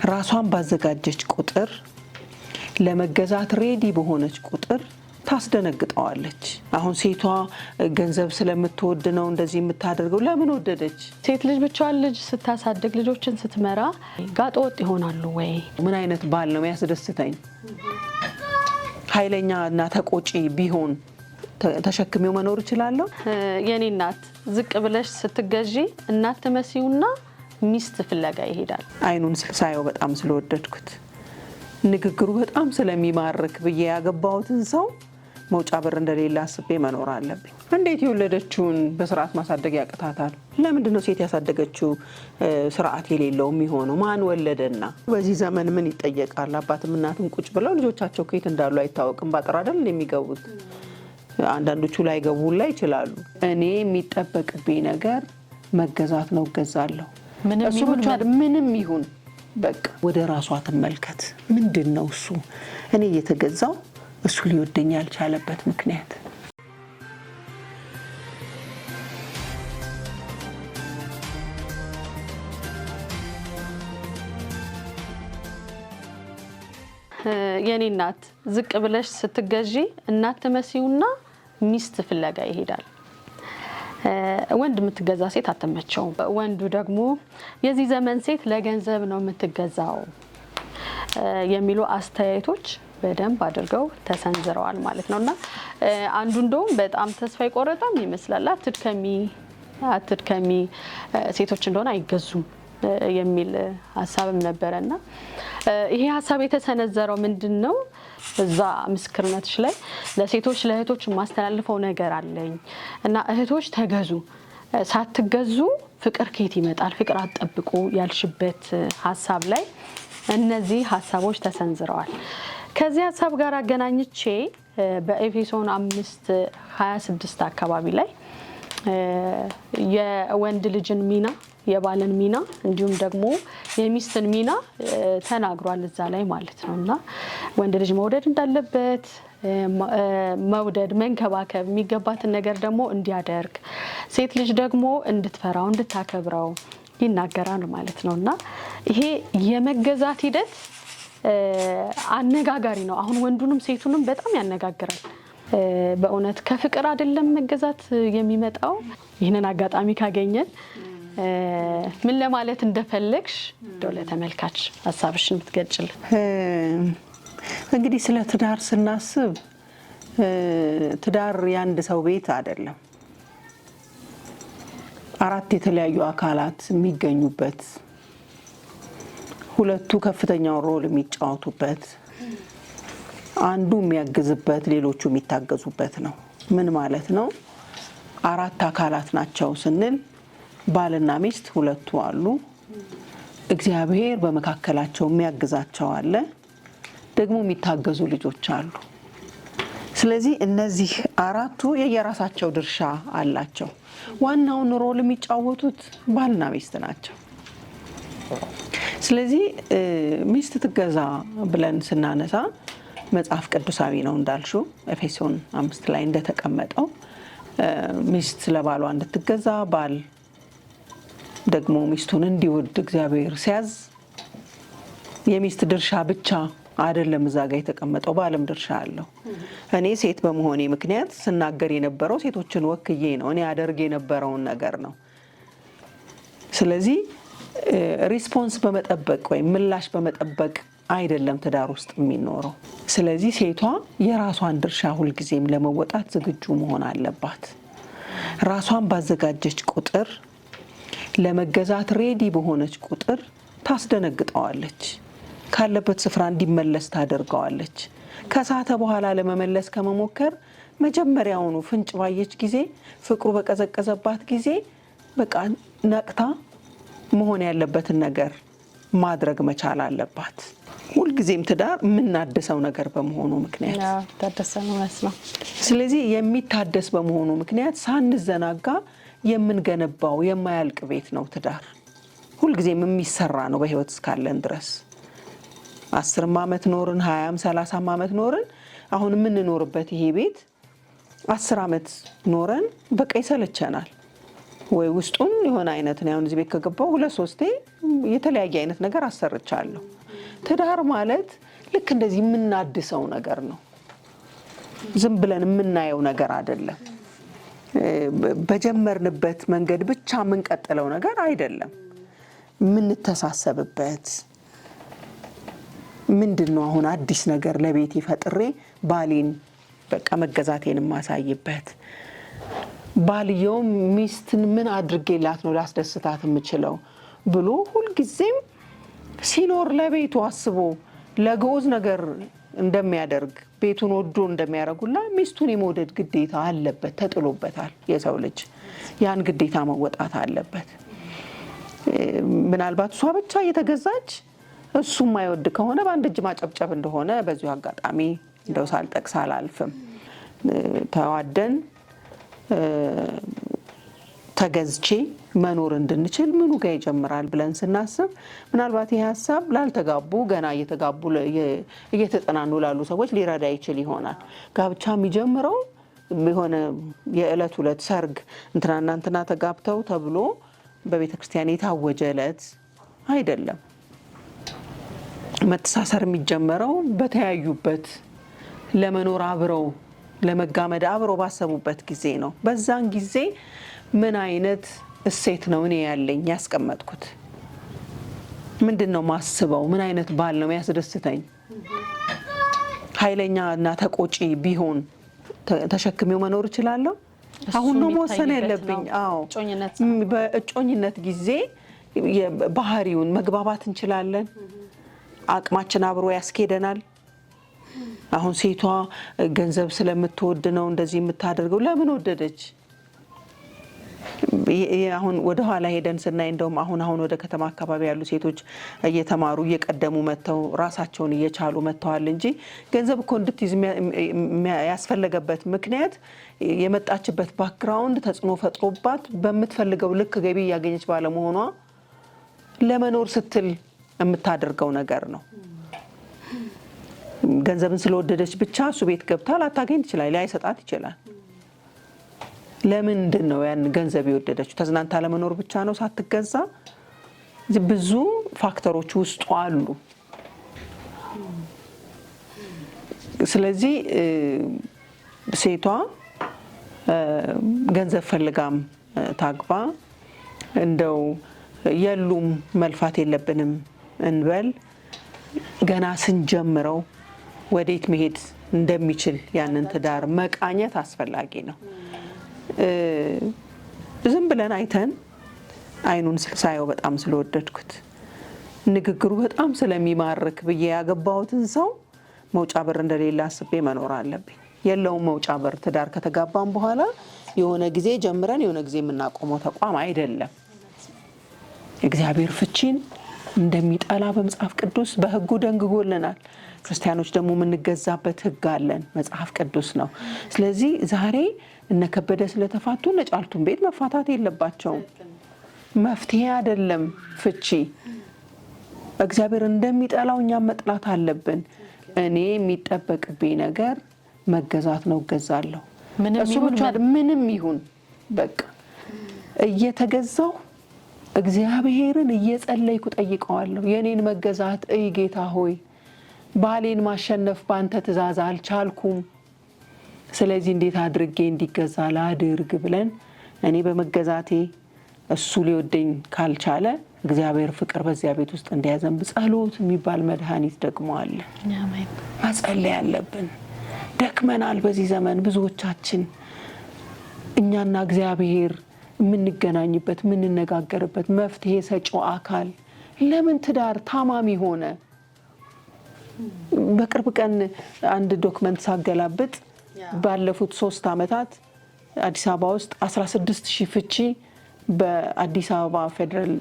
ራሷን ባዘጋጀች ቁጥር፣ ለመገዛት ready በሆነች ቁጥር ታስደነግጠዋለች። አሁን ሴቷ ገንዘብ ስለምትወድ ነው እንደዚህ የምታደርገው። ለምን ወደደች? ሴት ልጅ ብቻዋን ልጅ ስታሳድግ፣ ልጆችን ስትመራ ጋጠ ወጥ ይሆናሉ ወይ? ምን አይነት ባል ነው ያስደስተኝ? ኃይለኛ እና ተቆጪ ቢሆን ተሸክሜው መኖር እችላለሁ? የኔ እናት፣ ዝቅ ብለሽ ስትገዢ እናት ትመሲውና ሚስት ፍለጋ ይሄዳል። አይኑን ሳየው በጣም ስለወደድኩት፣ ንግግሩ በጣም ስለሚማርክ ብዬ ያገባሁትን ሰው መውጫ በር እንደሌለ አስቤ መኖር አለብኝ። እንዴት የወለደችውን በስርዓት ማሳደግ ያቅታታል? ለምንድን ነው ሴት ያሳደገችው ስርዓት የሌለው የሚሆነው? ማን ወለደና? በዚህ ዘመን ምን ይጠየቃል? አባትም እናትም ቁጭ ብለው ልጆቻቸው ከየት እንዳሉ አይታወቅም። ባጥር አይደል የሚገቡት? አንዳንዶቹ ላይገቡ ላይ ይችላሉ። እኔ የሚጠበቅብኝ ነገር መገዛት ነው፣ እገዛለሁ። እሱ ብቻ ምንም ይሁን በቃ ወደ ራሷ ትመልከት። ምንድን ነው እሱ እኔ እየተገዛው እሱ ሊወደኝ ያልቻለበት ምክንያት? የኔ እናት፣ ዝቅ ብለሽ ስትገዢ እናት ትመሲውና ሚስት ፍለጋ ይሄዳል። ወንድ የምትገዛ ሴት አትመቸውም። ወንዱ ደግሞ የዚህ ዘመን ሴት ለገንዘብ ነው የምትገዛው የሚሉ አስተያየቶች በደንብ አድርገው ተሰንዝረዋል ማለት ነው። እና አንዱ እንደውም በጣም ተስፋ የቆረጠም ይመስላል። አትድከሚ አትድከሚ፣ ሴቶች እንደሆነ አይገዙም የሚል ሀሳብም ነበረ። እና ይሄ ሀሳብ የተሰነዘረው ምንድን ነው? እዛ ምስክርነትሽ ላይ ለሴቶች ለእህቶች የማስተላልፈው ነገር አለኝ እና እህቶች ተገዙ፣ ሳትገዙ ፍቅር ከየት ይመጣል? ፍቅር አትጠብቁ ያልሽበት ሀሳብ ላይ እነዚህ ሀሳቦች ተሰንዝረዋል። ከዚህ ሀሳብ ጋር አገናኝቼ በኤፌሶን 5:26 አካባቢ ላይ የወንድ ልጅን ሚና፣ የባልን ሚና እንዲሁም ደግሞ የሚስትን ሚና ተናግሯል እዛ ላይ ማለት ነው። እና ወንድ ልጅ መውደድ እንዳለበት፣ መውደድ፣ መንከባከብ የሚገባትን ነገር ደግሞ እንዲያደርግ፣ ሴት ልጅ ደግሞ እንድትፈራው፣ እንድታከብረው ይናገራል ማለት ነው። እና ይሄ የመገዛት ሂደት አነጋጋሪ ነው። አሁን ወንዱንም ሴቱንም በጣም ያነጋግራል። በእውነት ከፍቅር አይደለም መገዛት የሚመጣው። ይህንን አጋጣሚ ካገኘን ምን ለማለት እንደፈለግሽ እንደው ለተመልካች ሀሳብሽን ብትገልጭልን። እንግዲህ ስለ ትዳር ስናስብ ትዳር የአንድ ሰው ቤት አይደለም። አራት የተለያዩ አካላት የሚገኙበት፣ ሁለቱ ከፍተኛውን role የሚጫወቱበት፣ አንዱ የሚያግዝበት፣ ሌሎቹ የሚታገዙበት ነው። ምን ማለት ነው? አራት አካላት ናቸው ስንል ባልና ሚስት ሁለቱ አሉ። እግዚአብሔር በመካከላቸው የሚያግዛቸው አለ፣ ደግሞ የሚታገዙ ልጆች አሉ። ስለዚህ እነዚህ አራቱ የየራሳቸው ድርሻ አላቸው። ዋናውን role የሚጫወቱት ባልና ሚስት ናቸው። ስለዚህ ሚስት ትገዛ ብለን ስናነሳ መጽሐፍ ቅዱሳዊ ነው። እንዳልሽው ኤፌሶን 5 ላይ እንደተቀመጠው ሚስት ለባሏ እንድትገዛ፣ ባል ደግሞ ሚስቱን እንዲወድ እግዚአብሔር ሲያዝ የሚስት ድርሻ ብቻ አይደለም እዛ ጋር የተቀመጠው፣ ባልም ድርሻ አለው። እኔ ሴት በመሆኔ ምክንያት ስናገር የነበረው ሴቶችን ወክዬ ነው። እኔ አደርግ የነበረውን ነገር ነው። ስለዚህ response በመጠበቅ ወይም ምላሽ በመጠበቅ አይደለም ትዳር ውስጥ የሚኖረው። ስለዚህ ሴቷ የራሷን ድርሻ ሁልጊዜም ለመወጣት ዝግጁ መሆን አለባት። ራሷን ባዘጋጀች ቁጥር፣ ለመገዛት ready በሆነች ቁጥር ታስደነግጠዋለች። ካለበት ስፍራ እንዲመለስ ታደርገዋለች። ከሳተ በኋላ ለመመለስ ከመሞከር መጀመሪያውኑ ፍንጭ ባየች ጊዜ፣ ፍቅሩ በቀዘቀዘባት ጊዜ በቃ ነቅታ መሆን ያለበትን ነገር ማድረግ መቻል አለባት። ሁልጊዜም ትዳር የምናድሰው ነገር በመሆኑ ምክንያት ታደሰ ነው። ስለዚህ የሚታደስ በመሆኑ ምክንያት ሳንዘናጋ የምንገነባው የማያልቅ ቤት ነው ትዳር። ሁልጊዜም የሚሰራ ነው በህይወት እስካለን ድረስ። 10ም ዓመት ኖርን፣ 20ም 30ም ዓመት ኖርን፣ አሁን የምንኖርበት ይሄ ቤት 10 ዓመት ኖረን በቃ ይሰለቸናል። ወይ ውስጡን የሆነ አይነት ነው። አሁን እዚህ ቤት ከገባሁ ሁለት ሶስቴ የተለያየ አይነት ነገር አሰርቻለሁ። ትዳር ማለት ልክ እንደዚህ የምናድሰው ነገር ነው። ዝም ብለን የምናየው ነገር አይደለም። በጀመርንበት መንገድ ብቻ የምንቀጥለው ነገር አይደለም። የምንተሳሰብበት ምንድን ነው? አሁን አዲስ ነገር ለቤቴ ፈጥሬ ባሌን በቃ መገዛቴን የማሳይበት፣ ባልየውም ሚስትን ምን አድርጌላት ነው ላስደስታት የምችለው ብሎ ሁልጊዜም ሲኖር ለቤቱ አስቦ ለግዑዝ ነገር እንደሚያደርግ፣ ቤቱን ወዶ እንደሚያደርጉላ ሚስቱን የመውደድ ግዴታ አለበት፣ ተጥሎበታል። የሰው ልጅ ያን ግዴታ መወጣት አለበት። ምናልባት እሷ ብቻ እየተገዛች እሱ የማይወድ ከሆነ በአንድ እጅ ማጨብጨብ እንደሆነ በዚሁ አጋጣሚ እንደው ሳልጠቅስ አላልፍም። ተዋደን ተገዝቼ መኖር እንድንችል ምኑ ጋር ይጀምራል ብለን ስናስብ፣ ምናልባት ይህ ሀሳብ ላልተጋቡ፣ ገና እየተጋቡ እየተጠናኑ ላሉ ሰዎች ሊረዳ ይችል ይሆናል። ጋብቻ የሚጀምረው የሆነ የዕለት ዕለት ሰርግ እንትናና እንትና ተጋብተው ተብሎ በቤተ ክርስቲያን የታወጀ ዕለት አይደለም። መተሳሰር የሚጀመረው በተያዩበት፣ ለመኖር አብረው ለመጋመድ አብረው ባሰቡበት ጊዜ ነው። በዛን ጊዜ ምን አይነት እሴት ነው እኔ ያለኝ ያስቀመጥኩት? ምንድን ነው ማስበው? ምን አይነት ባል ነው ያስደስተኝ? ኃይለኛ እና ተቆጪ ቢሆን ተሸክሜው መኖር እችላለሁ? አሁን ነው መወሰን ያለብኝ። አዎ፣ በእጮኝነት ጊዜ ባህሪውን መግባባት እንችላለን። አቅማችን አብሮ ያስኬደናል። አሁን ሴቷ ገንዘብ ስለምትወድ ነው እንደዚህ የምታደርገው። ለምን ወደደች? አሁን ወደ ኋላ ሄደን ስናይ እንደውም አሁን አሁን ወደ ከተማ አካባቢ ያሉ ሴቶች እየተማሩ እየቀደሙ መጥተው ራሳቸውን እየቻሉ መጥተዋል እንጂ ገንዘብ እኮ እንድትይዝ ያስፈለገበት ምክንያት የመጣችበት background ተጽዕኖ ፈጥሮባት በምትፈልገው ልክ ገቢ እያገኘች ባለመሆኗ ለመኖር ስትል የምታደርገው ነገር ነው። ገንዘብን ስለወደደች ብቻ እሱ ቤት ገብታ ላታገኝ ትችላል፣ ላይሰጣት ይችላል። ለምንድን ነው ያን ገንዘብ የወደደችው? ተዝናንታ ለመኖር ብቻ ነው ሳትገዛ? ብዙ factor ኦች ውስጡ አሉ። ስለዚህ ሴቷ ገንዘብ ፈልጋም ታግባ፣ እንደው የሉም መልፋት የለብንም እንበል፣ ገና ስንጀምረው ወዴት መሄድ እንደሚችል ያንን ትዳር መቃኘት አስፈላጊ ነው። ዝም ብለን አይተን አይኑን ሳየው በጣም ስለወደድኩት፣ ንግግሩ በጣም ስለሚማርክ ብዬ ያገባሁትን ሰው መውጫ በር እንደሌለ አስቤ መኖር አለብኝ። የለውም መውጫ በር። ትዳር ከተጋባም በኋላ የሆነ ጊዜ ጀምረን የሆነ ጊዜ የምናቆመው ተቋም አይደለም። እግዚአብሔር ፍቺን እንደሚጠላ በመጽሐፍ ቅዱስ በሕጉ ደንግጎልናል። ክርስቲያኖች ደግሞ የምንገዛበት ሕግ አለን፣ መጽሐፍ ቅዱስ ነው። ስለዚህ ዛሬ እነ ከበደ ስለተፋቱ እነ ጫልቱን ቤት መፋታት የለባቸውም። መፍትሄ አይደለም ፍቺ። እግዚአብሔር እንደሚጠላው እኛም መጥላት አለብን። እኔ የሚጠበቅብኝ ነገር መገዛት ነው፣ እገዛለሁ። እሱ ብቻ ምንም ይሁን በቃ እየተገዛሁ እግዚአብሔርን እየጸለይኩ ጠይቀዋለሁ። የኔን መገዛት እይ ጌታ ሆይ፣ ባሌን ማሸነፍ በአንተ ትእዛዝ አልቻልኩም። ስለዚህ እንዴት አድርጌ እንዲገዛ ላድርግ ብለን እኔ በመገዛቴ እሱ ሊወደኝ ካልቻለ እግዚአብሔር ፍቅር በዚያ ቤት ውስጥ እንዲያዘንብ ጸሎት የሚባል መድኃኒት ደግሞ አለ። መጸለይ አለብን። ደክመናል። በዚህ ዘመን ብዙዎቻችን እኛና እግዚአብሔር የምንገናኝበት፣ የምንነጋገርበት መፍትሄ ሰጪው አካል ለምን ትዳር ታማሚ ሆነ? በቅርብ ቀን አንድ document ሳገላብጥ ባለፉት 3 ዓመታት አዲስ አበባ ውስጥ 16 ሺህ ፍቺ በአዲስ አበባ ፌዴራል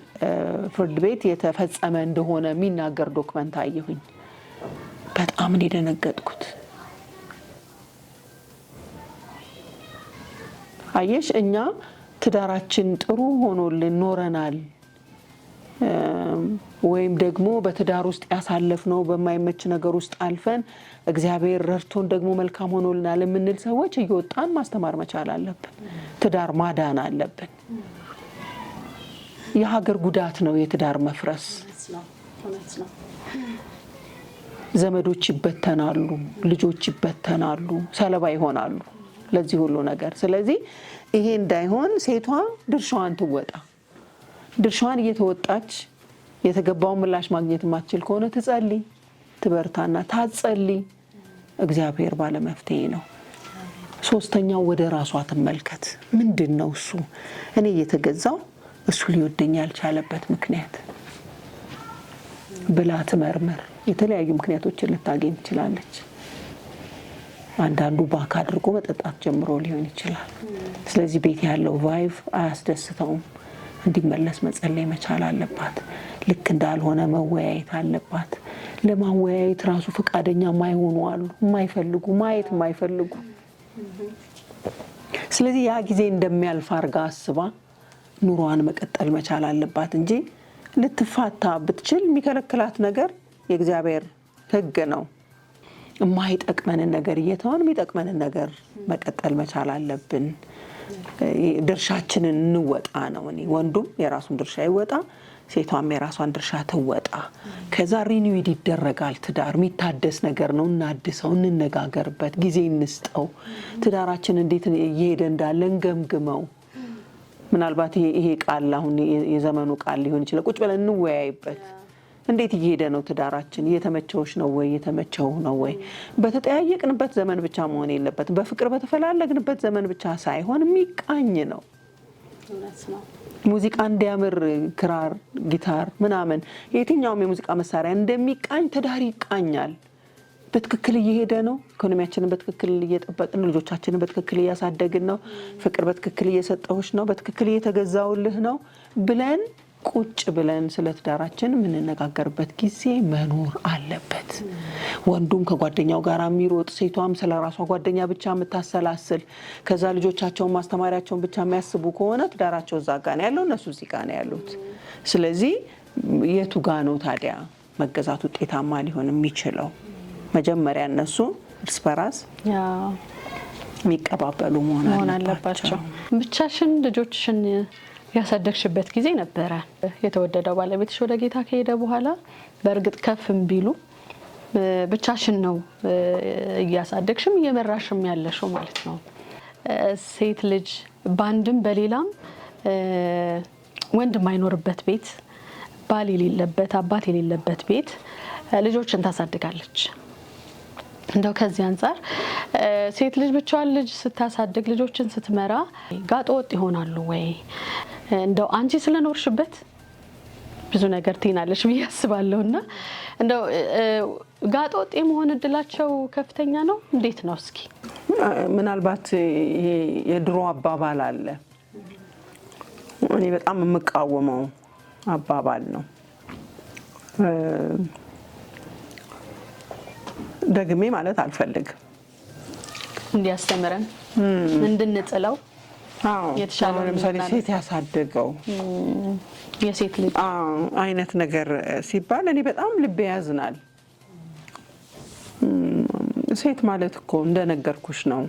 ፍርድ ቤት የተፈጸመ እንደሆነ የሚናገር document አየሁኝ። በጣም ነው የደነገጥኩት። አየሽ፣ እኛ ትዳራችን ጥሩ ሆኖልን ኖረናል ወይም ደግሞ በትዳር ውስጥ ያሳለፍነው በማይመች ነገር ውስጥ አልፈን እግዚአብሔር ረድቶን ደግሞ መልካም ሆኖልናል የምንል ሰዎች እየወጣን ማስተማር መቻል አለብን። ትዳር ማዳን አለብን። የሀገር ጉዳት ነው የትዳር መፍረስ። ዘመዶች ይበተናሉ፣ ልጆች ይበተናሉ፣ ሰለባ ይሆናሉ ለዚህ ሁሉ ነገር። ስለዚህ ይሄ እንዳይሆን ሴቷ ድርሻዋን ትወጣ። ድርሻዋን እየተወጣች የተገባውን ምላሽ ማግኘት የማትችል ከሆነ ትጸልይ፣ ትበርታና ታጸልይ። እግዚአብሔር ባለመፍትሄ ነው። ሶስተኛው ወደ ራሷ ትመልከት። ምንድን ነው እሱ እኔ እየተገዛው እሱ ሊወደኝ ያልቻለበት ምክንያት ብላ ትመርምር። የተለያዩ ምክንያቶችን ልታገኝ ትችላለች። አንዳንዱ back አድርጎ መጠጣት ጀምሮ ሊሆን ይችላል። ስለዚህ ቤት ያለው vibe አያስደስተውም። እንዲመለስ መጸለይ መቻል አለባት። ልክ እንዳልሆነ መወያየት አለባት። ለማወያየት ራሱ ፈቃደኛ የማይሆኑ አሉ፣ የማይፈልጉ ማየት የማይፈልጉ። ስለዚህ ያ ጊዜ እንደሚያልፍ አርጋ አስባ ኑሯን መቀጠል መቻል አለባት እንጂ ልትፋታ ብትችል የሚከለክላት ነገር የእግዚአብሔር ሕግ ነው። የማይጠቅመንን ነገር እየተውን የሚጠቅመንን ነገር መቀጠል መቻል አለብን። ድርሻችንን እንወጣ ነው። እኔ ወንዱም የራሱን ድርሻ ይወጣ፣ ሴቷም የራሷን ድርሻ ትወጣ። ከዛ renewed ይደረጋል። ትዳር የሚታደስ ነገር ነው። እናድሰው፣ እንነጋገርበት፣ ጊዜ እንስጠው። ትዳራችን እንዴት እየሄደ እንዳለ እንገምግመው። ምናልባት ይሄ ቃል አሁን የዘመኑ ቃል ሊሆን ይችላል። ቁጭ ብለን እንወያይበት። እንዴት እየሄደ ነው ትዳራችን? እየተመቸውሽ ነው ወይ? እየተመቸው ነው ወይ? በተጠያየቅንበት ዘመን ብቻ መሆን የለበትም። በፍቅር በተፈላለግንበት ዘመን ብቻ ሳይሆን የሚቃኝ ነው። ሙዚቃ እንዲያምር ክራር፣ ጊታር ምናምን የትኛውም የሙዚቃ መሳሪያ እንደሚቃኝ ትዳር ይቃኛል። በትክክል እየሄደ ነው። ኢኮኖሚያችንን በትክክል እየጠበቅን ነው። ልጆቻችንን በትክክል እያሳደግን ነው። ፍቅር በትክክል እየሰጠሁሽ ነው፣ በትክክል እየተገዛውልህ ነው ብለን ቁጭ ብለን ስለ ትዳራችን የምንነጋገርበት ጊዜ መኖር አለበት። ወንዱም ከጓደኛው ጋር የሚሮጥ፣ ሴቷም ስለ ራሷ ጓደኛ ብቻ የምታሰላስል፣ ከዛ ልጆቻቸውን ማስተማሪያቸውን ብቻ የሚያስቡ ከሆነ ትዳራቸው እዛ ጋ ነው ያለው፣ እነሱ እዚህ ጋ ነው ያሉት። ስለዚህ የቱ ጋ ነው ታዲያ መገዛት ውጤታማ ሊሆን የሚችለው? መጀመሪያ እነሱ እርስ በራስ የሚቀባበሉ መሆን አለባቸው። ብቻሽን ልጆችሽን ያሳደግሽበት ጊዜ ነበረ። የተወደደው ባለቤትሽ ወደ ጌታ ከሄደ በኋላ በእርግጥ ከፍም ቢሉ ብቻሽን ነው እያሳደግሽም እየመራሽም ያለሽው ማለት ነው። ሴት ልጅ በአንድም በሌላም ወንድ የማይኖርበት ቤት፣ ባል የሌለበት፣ አባት የሌለበት ቤት ልጆችን ታሳድጋለች። እንደው ከዚህ አንጻር ሴት ልጅ ብቻዋን ልጅ ስታሳድግ ልጆችን ስትመራ ጋጠ ወጥ ይሆናሉ ወይ? እንደው አንቺ ስለኖርሽበት ብዙ ነገር ትይናለሽ ብዬ አስባለሁ። እና እንደው ጋጠ ወጥ የመሆን እድላቸው ከፍተኛ ነው። እንዴት ነው እስኪ? ምናልባት ይሄ የድሮ አባባል አለ፣ እኔ በጣም የምቃወመው አባባል ነው። ደግሜ ማለት አልፈልግም። እንዲያስተምረን እንድንጥለው የተሻለ ለምሳሌ ሴት ያሳደገው የሴት ልጅ አይነት ነገር ሲባል እኔ በጣም ልቤ ያዝናል። ሴት ማለት እኮ እንደነገርኩሽ ነው፣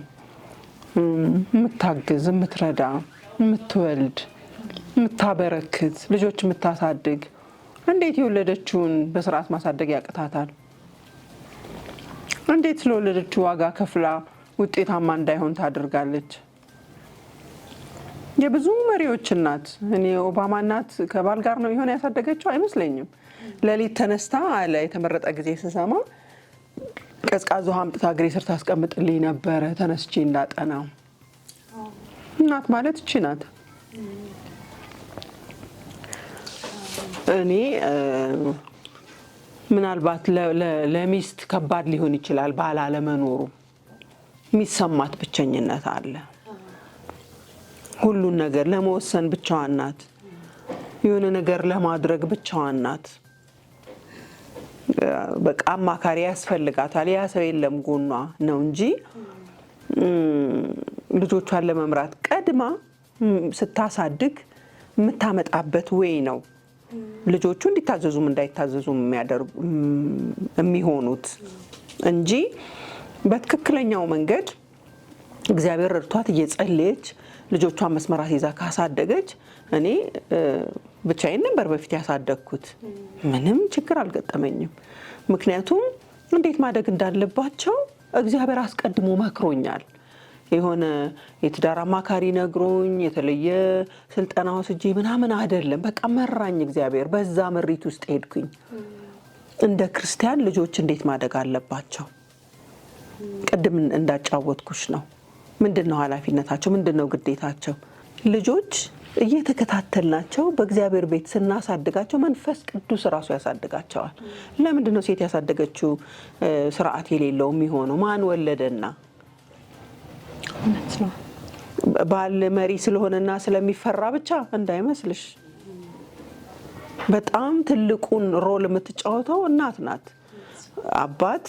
የምታግዝ፣ የምትረዳ፣ የምትወልድ፣ የምታበረክት፣ ልጆች የምታሳድግ። እንዴት የወለደችውን በስርዓት ማሳደግ ያቅታታል? እንዴት ስለወለደችው ዋጋ ከፍላ ውጤታማ እንዳይሆን ታደርጋለች? የብዙ መሪዎች እናት፣ እኔ ኦባማ እናት ከባል ጋር ነው የሆነ ያሳደገችው አይመስለኝም። ሌሊት ተነስታ አለ የተመረጠ ጊዜ ስሰማ ቀዝቃዛ ውሃ አምጥታ እግሬ ስር ታስቀምጥልኝ ነበረ ተነስቼ እንዳጠናው። እናት ማለት እቺ ናት። እኔ ምናልባት ለሚስት ከባድ ሊሆን ይችላል ባል አለመኖሩ፣ የሚሰማት ብቸኝነት አለ። ሁሉን ነገር ለመወሰን ብቻዋን ናት። የሆነ ነገር ለማድረግ ብቻዋን ናት። በቃ አማካሪ ያስፈልጋታል። ያ ሰው የለም ጎኗ ነው እንጂ ልጆቿን ለመምራት ቀድማ ስታሳድግ የምታመጣበት ወይ ነው ልጆቹ እንዲታዘዙም እንዳይታዘዙም የሚሆኑት እንጂ በትክክለኛው መንገድ እግዚአብሔር ረድቷት እየጸለየች ልጆቿን መስመር አስይዛ ካሳደገች፣ እኔ ብቻዬን ነበር በፊት ያሳደግኩት፣ ምንም ችግር አልገጠመኝም። ምክንያቱም እንዴት ማደግ እንዳለባቸው እግዚአብሔር አስቀድሞ መክሮኛል። የሆነ የትዳር አማካሪ ነግሮኝ የተለየ ስልጠና ወስጄ ምናምን አይደለም። በቃ መራኝ እግዚአብሔር። በዛ ምሪት ውስጥ ሄድኩኝ። እንደ ክርስቲያን ልጆች እንዴት ማደግ አለባቸው? ቅድም እንዳጫወትኩሽ ነው። ምንድን ነው ኃላፊነታቸው? ምንድን ነው ግዴታቸው? ልጆች እየተከታተልናቸው በእግዚአብሔር ቤት ስናሳድጋቸው መንፈስ ቅዱስ ራሱ ያሳድጋቸዋል። ለምንድን ነው ሴት ያሳደገችው ስርዓት የሌለው የሚሆነው? ማን ወለደና? እውነት ነው። ባል መሪ ስለሆነና ስለሚፈራ ብቻ እንዳይመስልሽ። በጣም ትልቁን role የምትጫወተው እናት ናት። አባት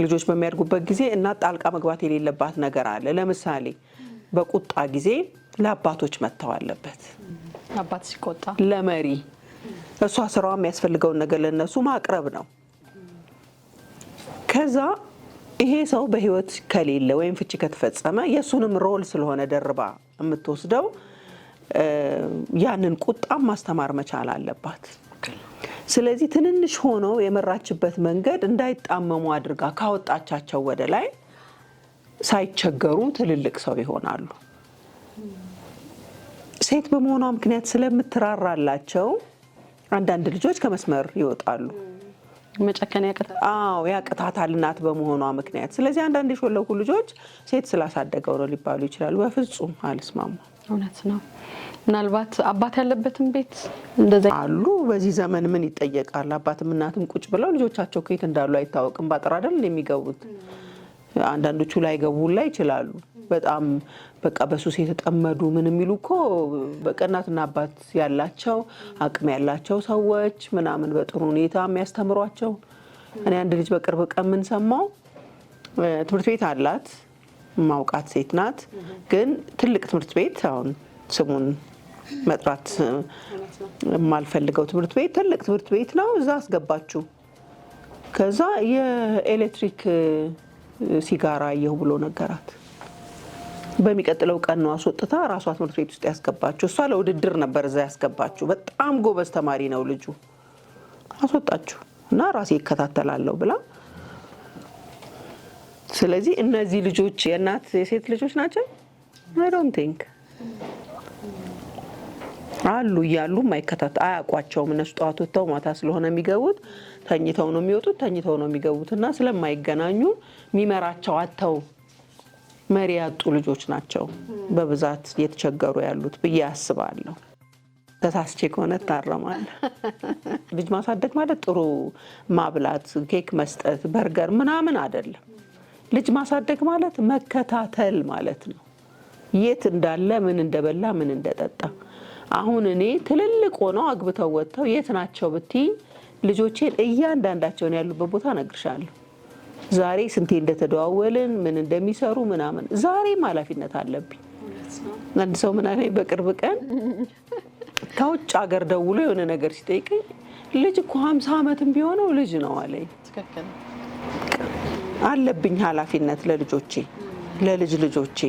ልጆች በሚያድጉበት ጊዜ እናት ጣልቃ መግባት የሌለባት ነገር አለ። ለምሳሌ በቁጣ ጊዜ ለአባቶች መተው አለበት። አባት ሲቆጣ ለመሪ እሷ ስራዋ የሚያስፈልገውን ነገር ለነሱ ማቅረብ ነው። ከዛ ይሄ ሰው በህይወት ከሌለ ወይም ፍቺ ከተፈጸመ የእሱንም role ስለሆነ ደርባ የምትወስደው ያንን ቁጣም ማስተማር መቻል አለባት። ስለዚህ ትንንሽ ሆነው የመራችበት መንገድ እንዳይጣመሙ አድርጋ ካወጣቻቸው ወደ ላይ ሳይቸገሩ ትልልቅ ሰው ይሆናሉ። ሴት በመሆኗ ምክንያት ስለምትራራላቸው አንዳንድ ልጆች ከመስመር ይወጣሉ። መጨከን ያቅታል። አዎ፣ ያቅታታል እናት በመሆኗ ምክንያት። ስለዚህ አንዳንድ የሾለኩ ልጆች ሴት ስላሳደገው ነው ሊባሉ ይችላሉ። በፍጹም አልስማማም። እውነት ነው። ምናልባት አባት ያለበትን ቤት እንደዛ አሉ። በዚህ ዘመን ምን ይጠየቃል? አባትም እናትም ቁጭ ብለው ልጆቻቸው ከየት እንዳሉ አይታወቅም። ባጥር አይደል የሚገቡት? አንዳንዶቹ ላይገቡ ላይ ይችላሉ። በጣም በቃ በሱስ የተጠመዱ ምን የሚሉ እኮ በቃ እናትና አባት ያላቸው፣ አቅም ያላቸው ሰዎች ምናምን በጥሩ ሁኔታ የሚያስተምሯቸው። እኔ አንድ ልጅ በቅርብ ቀን ምን ሰማው፣ ትምህርት ቤት አላት፣ ማውቃት ሴት ናት። ግን ትልቅ ትምህርት ቤት፣ አሁን ስሙን መጥራት የማልፈልገው ትምህርት ቤት፣ ትልቅ ትምህርት ቤት ነው። እዛ አስገባችው። ከዛ የኤሌክትሪክ ሲጋራ አየሁ ብሎ ነገራት። በሚቀጥለው ቀን ነው አስወጥታ ራሷ ትምህርት ቤት ውስጥ ያስገባችው። እሷ ለውድድር ነበር እዛ ያስገባችው። በጣም ጎበዝ ተማሪ ነው ልጁ። አስወጣችው እና ራሴ ይከታተላለሁ ብላ። ስለዚህ እነዚህ ልጆች የእናት የሴት ልጆች ናቸው? I don't think። አሉ እያሉ ማይከታተል አያውቋቸውም። እነሱ ጠዋት ወጥተው ማታ ስለሆነ የሚገቡት ተኝተው ነው የሚወጡት፣ ተኝተው ነው የሚገቡት እና ስለማይገናኙ የሚመራቸው አጥተው መሪ ያጡ ልጆች ናቸው በብዛት እየተቸገሩ ያሉት ብዬ አስባለሁ። ተሳስቼ ከሆነ እታረማለሁ። ልጅ ማሳደግ ማለት ጥሩ ማብላት፣ ኬክ መስጠት፣ በርገር ምናምን አይደለም። ልጅ ማሳደግ ማለት መከታተል ማለት ነው። የት እንዳለ፣ ምን እንደበላ፣ ምን እንደጠጣ። አሁን እኔ ትልልቅ ሆነው አግብተው ወጥተው የት ናቸው ብትይኝ ልጆቼን እያንዳንዳቸውን ያሉበት ቦታ እነግርሻለሁ። ዛሬ ስንቴ እንደተደዋወልን፣ ምን እንደሚሰሩ ምናምን፣ ዛሬም ኃላፊነት አለብኝ። አንድ ሰው ምን አለኝ በቅርብ ቀን፣ ከውጭ ሀገር ደውሎ የሆነ ነገር ሲጠይቀኝ ልጅ እኮ 50 ዓመትም ቢሆነው ልጅ ነው አለኝ። አለብኝ ኃላፊነት ለልጆቼ፣ ለልጅ ልጆቼ።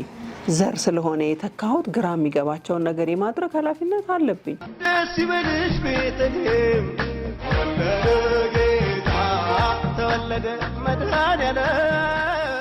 ዘር ስለሆነ የተካሁት ግራ የሚገባቸውን ነገር የማድረግ ኃላፊነት አለብኝ። ደስ ይበልሽ ቤተልሔም፣ ተወለደ ጌታ፣ ተወለደ መድኃኔዓለም።